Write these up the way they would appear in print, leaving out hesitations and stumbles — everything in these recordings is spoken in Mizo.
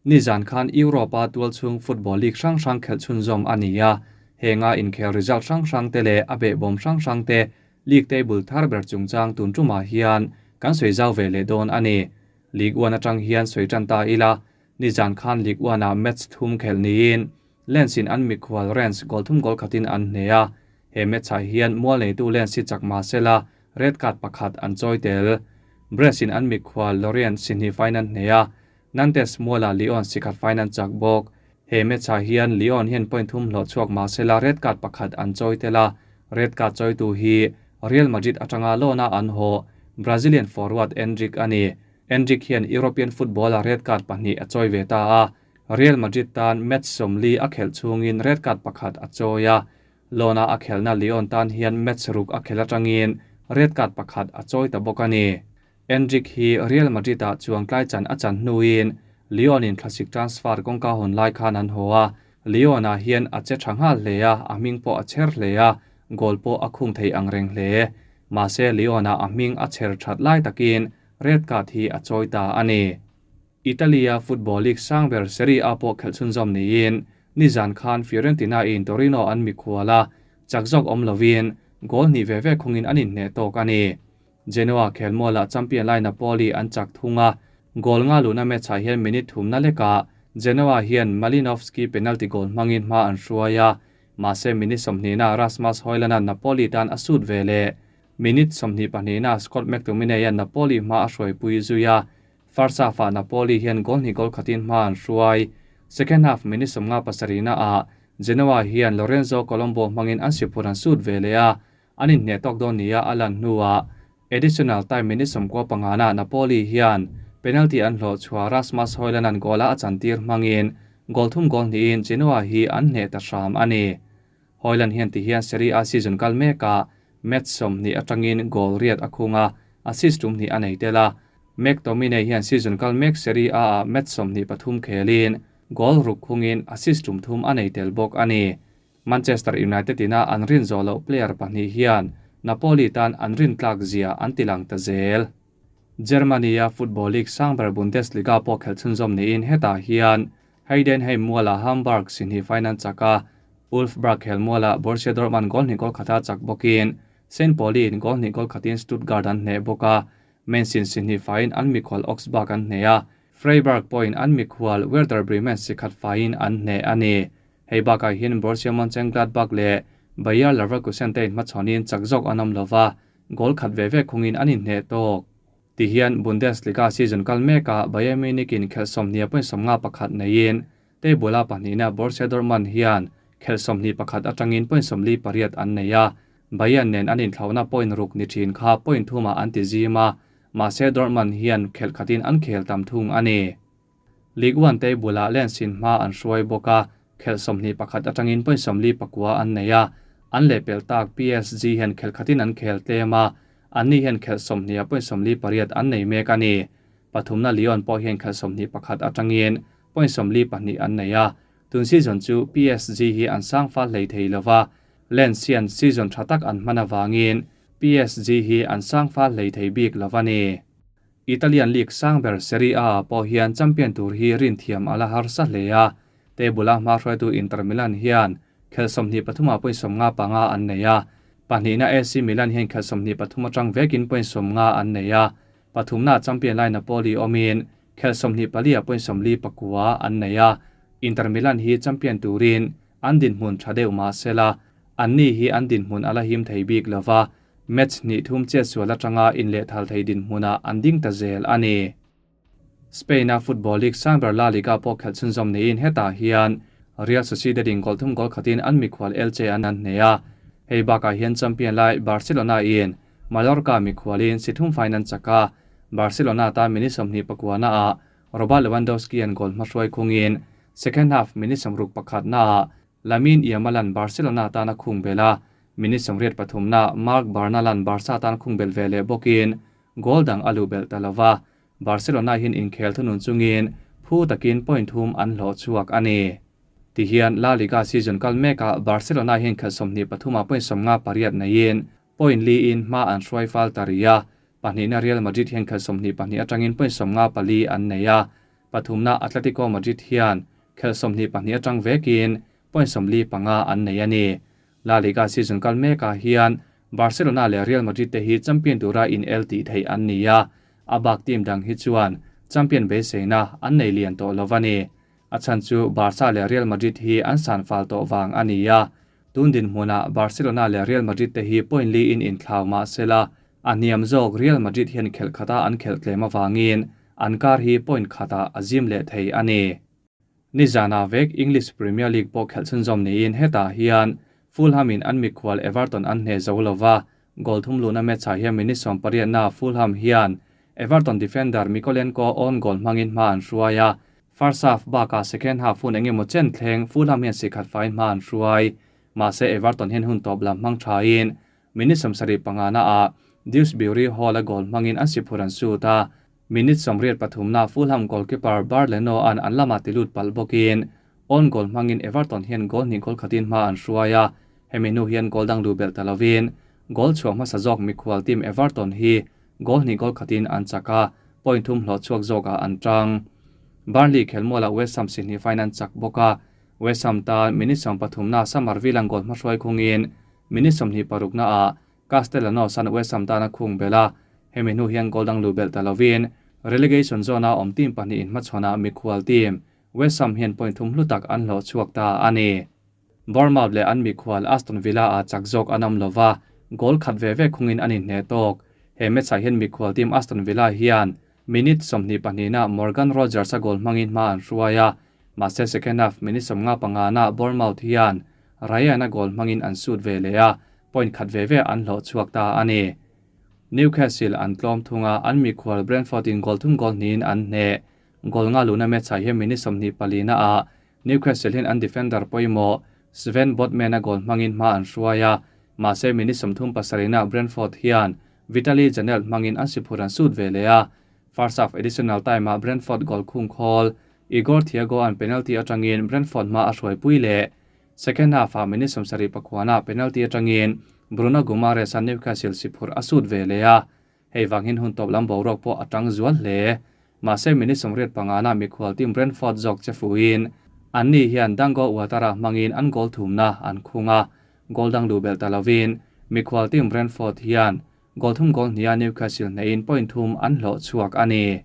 Nizan khan Europe-a tualchhung football league hrang hrang khelh chhunzawm a ni a, henga inkhel result hrang hrang te leh a behbawm hrang hrang te league table thar ber chungchang tun tumah hian kan sawi zau ve leh dawn a ni. League One atang hian sawi tan ta ila, nizan khan League One-ah match thum khelh niin Lens in an mikhual Rennes goal thum goal khatin an hneh a, he match-ah hian mual neitu Lens hi chak mah sela red card pakhat an chawi tel. Brest in an mikhual Lorient sihnih faiin an hneh a, Nantes mualah Lyon sikhat faiin an chak bawk. He match-ah hian Lyon hian point thum hlawh chhuak mah sela red card pakhat an chawi tel a, red card chawitu hi Real Madrid atanga loan-a an haw Brazilian forward Endrick a ni. Endrick hian European football-ah red card pahnih a chawi ve ta a, Real Madrid tan match sawmli a khelh chhungin red card pakhat a chawi a, loan-a a khelhna Lyon tan hian match ruk a khelh atangin red card pakhat a chawi ta bawk a ni. Endrick hi Real Madrid-ah chuang tlai chan a chan hnuin Lyon-in thlasik transfer kawngka hawn lai khan an haw a, Lyon-ah hian a che tha nghal hle a, a hming pawh a chher hle a, goal pawh a khung thei ang reng hle. Mahse Lyon-ah a hming a chher that lai takin red card hi a chawi ta a ni. Italy-a football league sang ber Serie A pawh khelh chhunzawm niin nizan khan Fiorentina-in Torino an mikhual a, chak zawk awm lovin goal hnih ve ve khungin an inhneh tawk a ni. Genoa khelmualah champion lai Napoli an chak thung a, goal nga luhna match-ah hian minute thumna lekah Genoa hian Malinovskyi penalty goal hmangin hma an hruai a, mahse minute sawmhnihna Rasmus Hojlund-a Napoli tan a sut ve leh. Minute 22na Scott McTominay-a Napoli hma a hruaipui zui a, first half-ah Napoli hian goal hnih goal khatin hma an hruai. Second half minute 57 ah Genoa hian Lorenzo Colombo hmangin an siphur an sut ve leh a, An inhneh tawk dawn nia a lan hnuah additional time minute 95-ah Napoli hian penalty an hlawh chhuah Rasmus Hojlund-a'n goal-a a chantir hmangin goal thum goal hnihin Genoa hi an hneh ta hram a ni. Hojlund hian tihian Serie A season kal mekah match 20 atangin goal riat a khung a, assist tum hnih a nei tel a. McTominay hian season kal mek Serie A-ah match 23 khelin goal ruk khungin assist tum thum a nei tel bawk a ni. Manchester United ina an rin zawh loh player pahnih hian Napoli tan an rin tlak zia an ti lang ta zel. Germany-a football league sang ber Bundesliga pawh khelh chhunzawm niin hetah hian Heidenheim mualah Hamburg sihnih faiin an chak a, Wolfsburg khel mualah Borussia Dortmund goal hnih goal khata chak bawkin Saint Pauli-in goal hnih goal khatin Stuttgart an hneh bawk a, Mainz-in sihnih faiin an mikhual Augsburg an hneh a, Freiburg pawhin an mikhual Werder Bremen sikhat faiin an hneh a ni. Hei bakah hian Borussia Monchengladbach leh Bayer Leverkusen te inhmachhawnin chak zawk an awm lova, goal khat ve ve khungin an inhneh tawk. Tihian Bundesliga season kal mekah Bayern Munich in khelh 20.51 neiin table-a pahnihna Borussia Dortmund hian khelh 21 atangin point 48 an nei a, Bayern nen an inthlauhna point ruk ni thin kha point thumah an ti zim a, mahse Dortmund hian khelh khatin an khel tam thung a ni. League One table-ah Lens in hma an hruai bawk a, khelh 21 atangin point 49 an nei a, an lehpelh tak PSG hian khelh khatin an khel tlem a, anni hian khelh 20 point 48 an nei mek a ni. Pathumna Lyon pawh hian khelh 21 atangin point 42 an nei a, tun season chu PSG hi an sang fal hlei thei lova, Lens hian season tha tak an hman avangin PSG hi an sang fal hlei thei bik lova ni. Italian league sang ber Serie A ah pawh hian champion tur hi rin thiam a la harsa hle a, table-a hma hruaitu Inter Milan hian khelh 23 ah point 55 an nei a, pahnihna AC Milan hian khelh 23 atang vekin point 50 an nei a, pathumna champion lai Napoli awmin khelh 24 ah point 49 an nei a, Inter Milan hi champion turin an dinhmun tha deuh mah sela, anni hi an dinhmun a la him thei bik lova, match hnih thum chet sual atanga inlehthal thei dinhmunah an ding ta zel a ni. Spain-a football league sang ber La Liga pawh khelh chhunzawm niin hetah hian Real Sociedad-in goal thum goal khatin an mikhual Elche an an hneh a, hei bakah hian champion lai Barcelona-in Mallorca mikhualin si thum faiin an chak a, Barcelona tan minute 29-ah Robert Lewandowski-a'n goal hmahruai khungin second half minute 61-naah Lamine Yamal-a'n Barcelona tan a khung bel a, minute 83-naah Marc Bernal-a'n Barca tan khung bel ve leh bawkin goal dang a luh belh ta lova, Barcelona hian inkhel thunun chungin phu takin point thum an hlawh chhuak a ni. Tihian La Liga season kal mekah Barcelona hian khelh 23 ah point 58 neiin point liin hma an hruai fal ta rih a, pahnihna Real Madrid hian khelh 22 atangin point 54 an nei a, Pathumna Atletico Madrid hian khelh 22 atang vekin point 45 an nei a ni. La Liga season kal mekah hian Barcelona leh Real Madrid te hi champion tura in el tih theih an ni a, a bak team dang hi chuan champion beiseina an nei lian tawh lo a ni. A chhan chu Barca leh Real Madrid hi an san fal tawh vang a ni a, tun dinhmunah Barcelona leh Real Madrid te hi point li in inthlau mah sela, a hniam zawk Real Madrid hian khelh khata an khelh tlem avangin an kar hi point khatah a zim leh thei a ni. Nizanah vek English Premier League pawh khelh chhunzawm niin hetah hian Fulham in an mikhual Everton an hneh zo lova, goal thum luhna match ah hian minute 80 na Fulham hian Everton defender Mykolenko own goal hmangin hma an hruai a, first half bakah second half hun engemaw chen thleng Fulham hian sikhat faiin hma an hruai. Mahse Everton hian hun tawp lam hmang thain minute 75 na ah Dewsbury Hall a goal hmangin an siphur an sut a, minute 83 na Fulham goalkeeper Bernd Leno an an lamah tilut palh bawkin own goal hmangin Everton hian goal hnih goal khatin hma an hruai a, hemi hnu hian goal dang lu belh ta lovin goal chhuah hmasa zawk mikhual team Everton hi goal hnih goal khatin an chak a, point thum hlawh chhuak zawkah an tang. Burnley khelmualah West Ham si hnih fain an chak bawk a, West Ham tan minute 13 na Summerville an goal hmahruai khungin minute 26 na ah Castellanos an West Ham tan a khung belh a, hemi hnu hian goal dang lu belh ta lovin relegation zone a awm team pahnih in hmachhawnah mikhual team West Ham hian point thum hlu tak an hlawh chhuak ta a ni. Bournemouth leh an mikhual Aston Villa ah chak zawk an awm lova, goal khat ve ve khungin an inhneh tawk. He match ah hian mikhual team Aston Villa hian minute 22 na Morgan Rogers a goal hmangin hma an hruai a, mahse second half minute 55 na Bournemouth hian Ryan a goal hmangin an sut ve leh a, point khat ve ve an hlawh chhuak ta a ni. Newcastle an tlawm thunga an mikhual Brentford in goal thum goal hnihin an hneh. Goal nga luna match ah hian minute 24 na ah Newcastle hian an defender pawimawh Sven Botman a goal hmangin hma an hruai a, mahse minute 37 na Brentford hian Vitaly Janelt hmangin an siphur an sut ve leh a. First half additional time ah Brentford goal khung khawl Igor Thiago an penalty atangin Brentford hma a hruaipui leh. Second half ah minute 79 ah penalty atangin Bruno Guimaraes a Newcastle siphur a sut ve leh a, hei wangin hun tawp lam boruak pawh atang zual hle. Mahse minute 85 na mikhual team Brentford zawk che fuin an ni hian Dango Ouattara hmangin an goal thumna an khunga, goal dang lu belh ta lovin mikhual team Brentford hian goal thum goal hnia Newcastle hnehin point thum an hlawh chhuak a ni.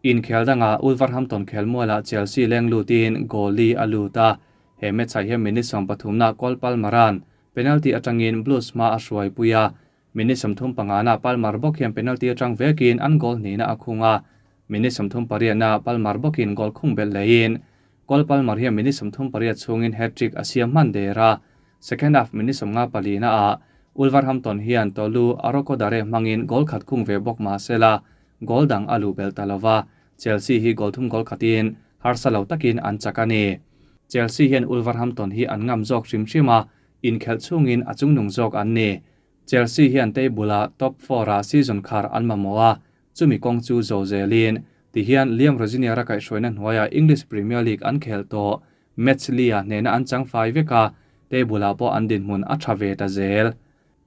Inkhel danga Wolverhampton khelmualah Chelsea leng lutin goal li a lut a, he match ah hian minute 13 na Cole Palmer-a'n penalty atangin Blues hma a hruaipui a, minute 35 na Palmer bawk hian penalty atang vekin an goal hnihna a khung a, minute 38 na Palmer bawkin goal khung belh lehin Cole Palmer hian minute 38 chhungin hat-trick a siam hman der a, second half minute 54 na ah Wolverhampton hian Tolu Arokodare hmangin goal khat khung ve bawk mahsela goal dang a lu belh ta lova, Chelsea hi goal thum goal khatin harsa lo takin an chak a ni. Chelsea hian Wolverhampton hi an ngam zawk hrim hrim a, inkhelh chungin a chungnung zawk an ni. Chelsea hian table a top 4 a season khar an mamawh a, chumi kawng chu zo zelin tihian Liam Rosenior a kaihhruaina hnuaia English Premier League an khel tawh match li a hnehna an chang fai vek a, table ah pawh an dinhmun a tha ve ta zel.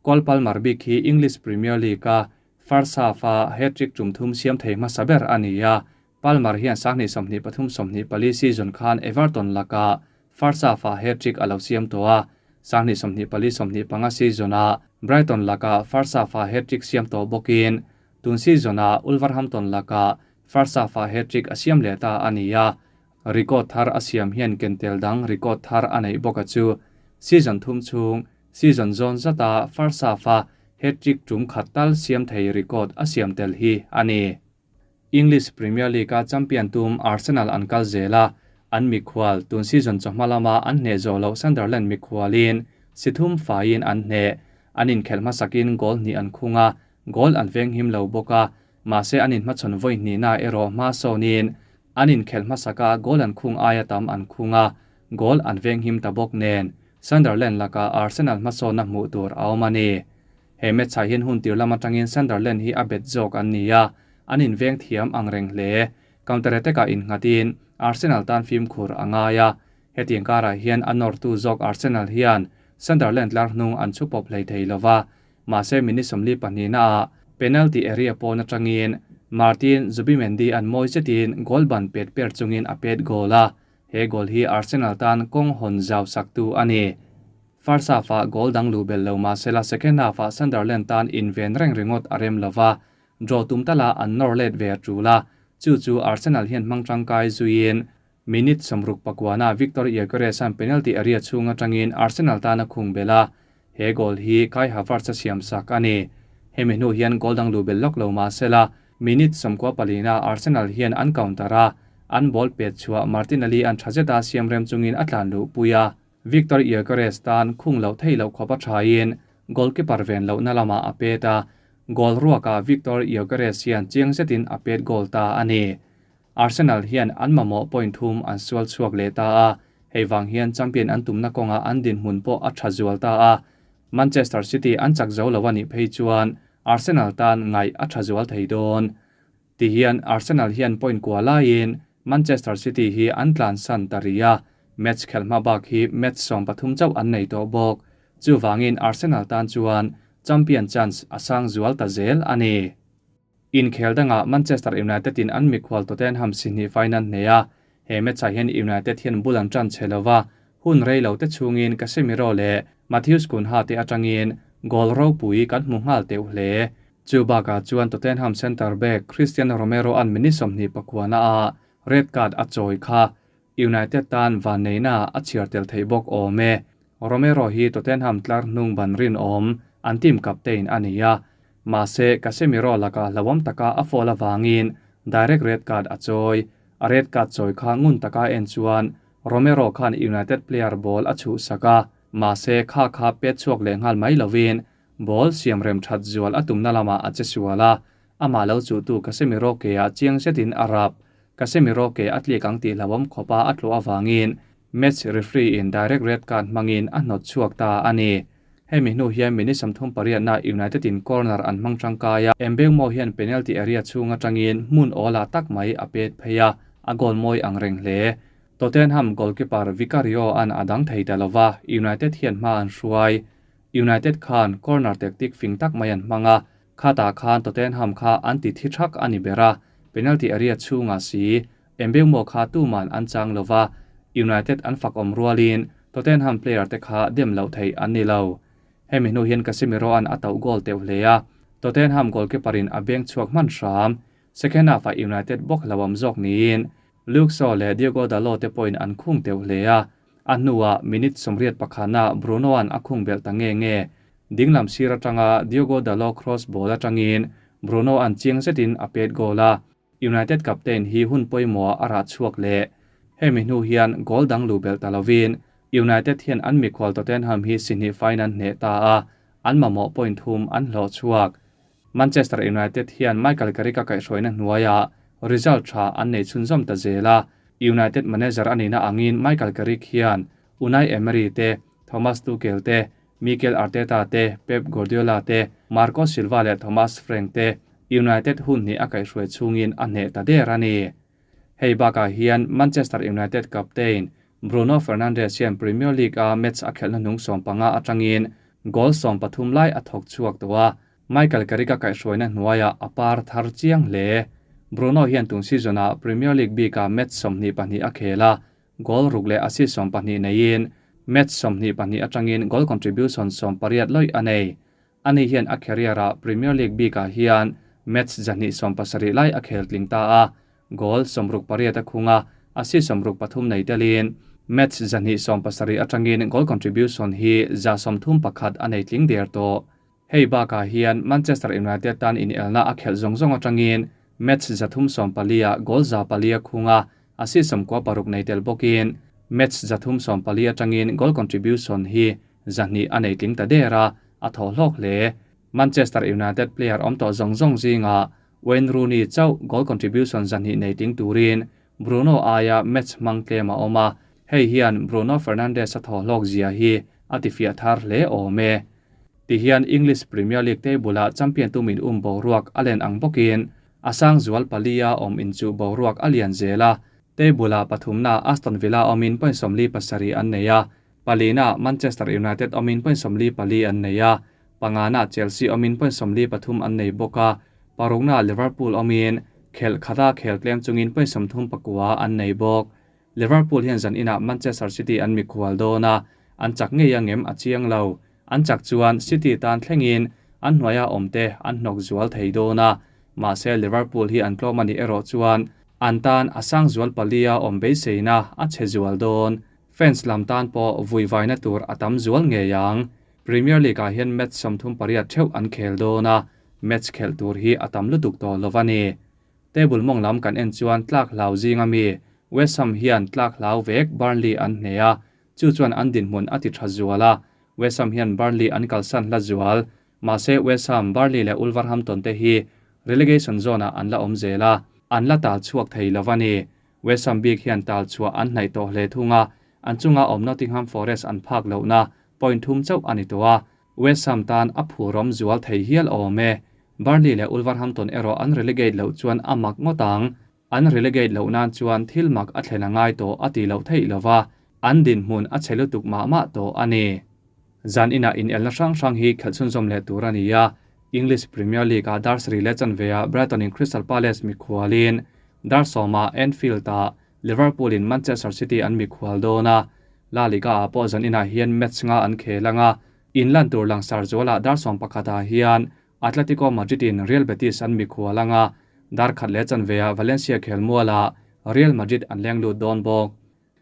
Cole Palmer bik hi English Premier League a first half a hat-trick tum thum siam thei hmasa ber a ni a, Palmer hian 2023-24 season khan Everton laka first half a hat-trick a lo siam tawh a, 2024-25 season a Brighton laka first half a hat-trick siam tawh bawkin tun season a Wolverhampton laka first half a hat-trick a siam leh ta a ni a, record thar a siam hian kentel dang record thar a neih bawk a chu season thum chung season zone zata first half a hat-trick tum khat tal siam thei record a siam tel hi a ni. English Premier League a champion tum Arsenal an kal zela an mikhual tun season chawhma lama an hneh zo lo Sunderland mikhualin sithum faiin an hneh an inkhelh hmasakin goal hnih an khunga goal an veng him lo bawk a, mahse an inhmachhawn vawi hnih na erawh hma sawnin an inkhelh hmasaka goal an khung aia tam an khunga goal an veng him ta bawk nen Sunderland laka Arsenal hmasawnna hmuh tur a awm a ni. He match ah hian hun tir lama tangin Sunderland hi a bet zawk an ni a, an inveng thiam ang reng hle. Counter attack ah innghatin Arsenal tan fimkhur a ngai a, hetiang karah hian a nawrtu zawk Arsenal hian Sunderland tlar hnung an chhupawp hlei thei lova, mahse minute 42 na ah penalty area pawn atangin Martin Zubimendi an mawi zetin goal ban pet per chungin a pet goal a, he goal hi Arsenal tan kawng hawn zau saktu a ni. First half-ah goal dang luh belh lo mah sela second half-ah Sunderland tan inven reng ringawt a rem lova, draw tum tala an nawr let ve a tul a, chu chu Arsenal hian hmang tangkai zuiin minute 69 Viktor Gyokeres-a'n penalty area chhung atangin Arsenal tan a khung belh a, he goal hi Kai Havertz a siam sak a ni. Hemi hnu hian goal dang luh belh lawk lo mah sela minute 94 Arsenal hian an counter a, an ball pet chhuah Martinelli an tha zeta siam rem chungin a tlan luh pui a. Viktor Gyokeres tan khung loh theih loh khawp a thain goalkeeper ven lohna lamah a pet a, goal ruakah Viktor Gyokeres hian chiang zetin a pet goal ta a ni. Arsenal hian an mamawh point thum an sual chhuak leh ta a, hei vang hian champion an tumna kawngah an dinhmun pawh a tha zual ta a. Manchester City an chak zo lo a nih phei chuan Arsenal tan ngaih a tha zual thei dawn. Tihian Arsenal hian point kua laiin Manchester City hi an tlan san ta rih a, match khelh hma bak hi match 13 chauh an nei tawh bawk. Chuvangin Arsenal tan chuan champion chance a sang zual ta zel a ni. Inkhel dangah Manchester United in an mikhual Tottenham si hnih final hneh a, he match ah hian United hian bul an tan che lova, hun rei lo te chungin Casemiro leh Matheus Cunha te atangin goal ropui kan hmu nghal teuh hle. Chu bakah chuan Tottenham centre back Cristian Romero an minute 29 a red card a chawi kha United tan van neina a chhiar tel thei bawk awm e. Romero hi Tottenham tlar hnung ban rin awm an team captain a ni a, mahse Casemiro laka hlawm taka a foul awangin direct red card a chawi. A red card chawi kha ngun taka en chuan Romero khan United player ball a chhuh saka, mahse kha kha pet chhuak leh nghal mai lovin ball siam rem that zual a tumna lamah a che sual a, ama lo chu tu Casemiro ke ah chiang zetin a rap. Casemiro ke a tlik ang tih hlawm khawpa a tluah awangin match referee in direct red card hmangin a hnawt chhuak ta a ni. Hemi hnu hian minute 38 na United in corner an hmang tangkai a, Mbeumo hian penalty area chhung atangin hmun awla tak mai a pet phei a, a goal mawi ang reng hle. Tottenham goalkeeper Vicario an adang thei ta lova, United hian hma an hruai. United khan corner tactic fing tak mai an hmanga, khata khan Tottenham kha an ti thi thak ani bera, penalty area chhunga si Mbeumo kha tu man an chang lova, United an fak awm rualin Tottenham player te kha dem lo thei an ni lo. Hemi hnu hian Casemiro an a tauh goal teuh hle a, Tottenham goalkeeper in a beng chhuak hman hram. Second half a United bawk hlawam zawk niin Luke Shaw leh Diogo Dalot te pawhin an khung teuh hle a, a hnuah minute 31 Bruno an a khung belh ta nge nge. Dinglam sir atanga Diogo Dalot cross ball atangin Bruno an chiang zetin a pet goal a, United captain hi hun pawimawh a rah chhuak leh. Hemi hnu hian goal dang lu belh ta lovin United hian an mikhual Tottenham hi si hnih final hneh ta a, an mamawh point thum an hlawh chhuak. Manchester United hian Michael Carrick a kaihhruaina hnuaia result tha an nei chhunzawm ta zel a, United manager anihna angin Michael Carrick hian Unai Emery te, Thomas Tuchel te, Mikel Arteta te, Pep Guardiola te, Marco Silva leh Thomas Frank te United hun hnih a kaihhruai chungin a hneh ta der a ni. Hei bakah hian Manchester United captain Bruno Fernandes hian Premier League a match a khelhna hnung 15 atangin goal 13 lai a thawk chhuak tawh a, Michael Carrick a kaihhruaina hnuaia a par thar chiang hle. Bruno hian tun season a Premier League bika match 22 a khel a, goal ruk leh assist 12 neiin match 22 atangin goal contribution 18 loi a nei. Ani hian a career a Premier League bika hian match 170 lai a khel tling ta a, goal 68 a khunga, assist 63 nei telin match 170 atangin goal contribution hi za 31 a nei tling der to. Hei baka hian Manchester United tan in elna a khel zong zong atangin match 340 goal za palia khunga, assist 16 nei tel bokin match 340 atangin goal contribution hi zahni a nei tling ta dera a tho hlok hle. Manchester United player om to zong zong zinga Wayne Rooney chau goal contribution zahni nei tling turin Bruno aya match mang tlema oma. Hei hian Bruno Fernandes a tho hlok zia hi a ti fia thar hle ome. Ti hian English Premier League table a champion tumin boruak alen ang bokin asang zual palia om in chu boruak alian zela. Table a pathumna Aston Villa omin point 47 an neia, palina Manchester United omin point 44 an neia, pangana Chelsea omin point 43 an nei boka, Paruknaah Liverpool awmin khelh khata khel tlem chungin point 39 an nei bawk. Liverpool hian zan inah Manchester City an mikhual dawn a, an chak ngei angem a chiang lo. An chak chuan City tan thlengin an hnuaia awmte an hnawk zual thei dawn a, mahse Liverpool hi an tlawm a nih erawh chuan an tan a sang zual palia awm beiseina a chhe zual dawn. Fans lam tan pawh vuivaina tur a tam zual ngei ang. Premier League-ah hian match 38 theuh an khel dawn a, match khelh tur hi a tam lutuk tawh lo a ni. Table mawng lam kan en chuan tlak hlau zinga mi West Ham hian tlak hlau vek Burnley an hneh a, chu chuan an dinhmun a ti tha zual a, West Ham hian Burnley an kalsan hla zual. Mahse West Ham, Burnley leh Wolverhampton te hi relegation zone-ah an la awm zel a, an la tal chhuak thei lo a ni. West Ham bik hian tal chhuah an hnaih tawh hle thung a, an chunga awm Nottingham Forest an phak lohna point thum chauh a ni tawh a, West Ham tan a phurawm zual thei hial awm e. Burnley leh Wolverhampton erawh an relegate loh chuan a mak ngawt ang. An relegate loh nan chuan thil mak a thlen a ngai tawh a tih loh theih lova, an dinhmun a chhe lutuk mah mah tawh a ni. Zan inah inelna hrang hrang hi khelh chhunzawm leh tur a ni a, English Premier League-ah dar sarih leh chanveah Brighton-in Crystal Palace mikhualin, dar sawmah Anfield-ah Liverpool-in Manchester City an mikhual dawn a, La Liga-ah pawh zan inah hian match nga an khel ang a, inlan tur langsar zualah dar 11ah hian Atletico Madrid-in Real Betis an mikhual ang a, dar khat leh chanveah Valencia khelmualah Real Madrid an leng lut dawn bawk.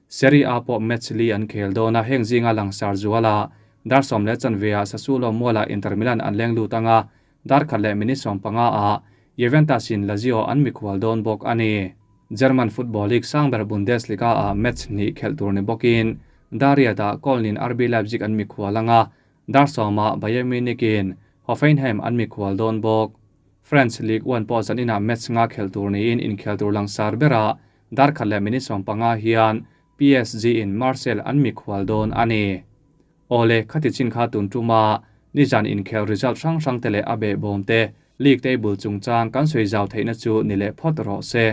Serie A pawh match li an khel dawn a, heng zinga langsar zualah dar sawm leh chanveah Sassuolo mualah Inter Milan an leng lut ang a, dar khat leh minute 15-ah Juventus-in Lazio an mikhual dawn bawk a ni. German Football League sang ber Bundesliga-ah match hnih khelh tur ni bawkin dar riatah Köln-in RB Leipzig an mikhual ang a, dar sawmah Bayern Munich-in Hoffenheim an mikhual dawn bawk. French Ligue 1 pawh zaninah match nga khelh tur niin inkhel tur langsar berah dar khat leh minute 15 hian PSG-in Marseille an mikhual dawn a ni. Awle, khati chin kha tun tuma nizan inkhel result hrang hrang te leh a behbawm te, league table chungchang kan sawi zau theihna chu ni leh phawt rawh se.